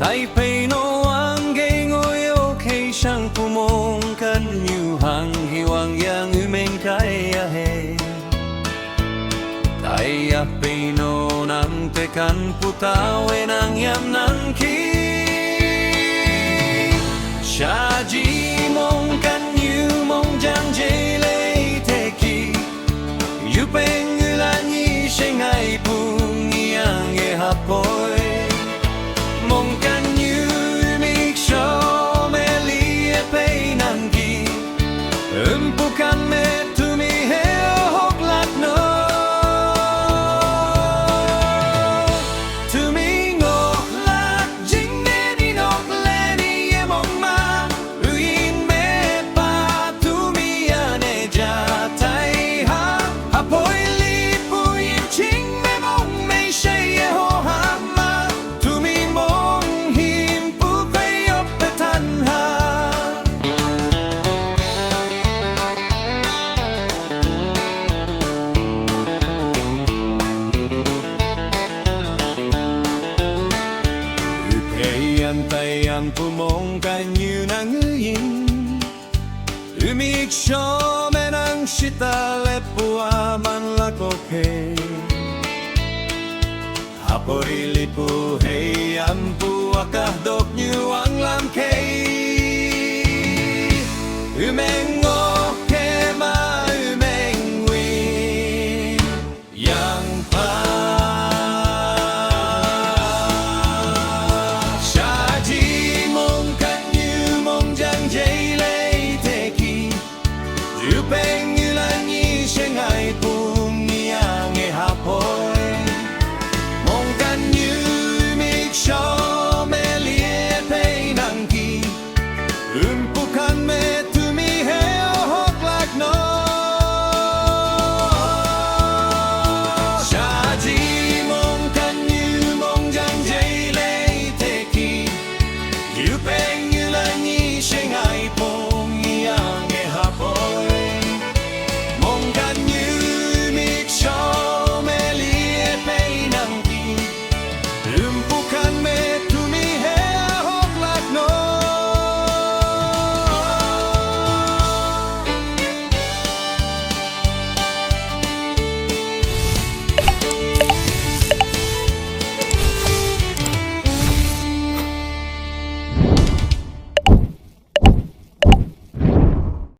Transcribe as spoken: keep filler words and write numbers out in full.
Taipei no angge ngoyo kei shang pumong kanyu hang hiwang yang umeng kai ahe. Taiya pei no nang tekan putawe nang yam nang ki. Shaji mong kanyu mong jang jele teki. Yupeng ulanyi shengai pung yang e hapoi. Mong kanyu mik sho meli e pei nang ki. Umpukan me tumi he ohok lak no. Tumi ngok lak jing neni nok leni e mong ma. Uin me pa tumi ane jatai ha. Hapoi lipu in ching me mong me shei e ho hama. Tumi mong him pu pei op petan ha. Upei antai an pumong kanyu nang uin. Umik sho menang shita le pua man lakoke. Hapoi lipu hei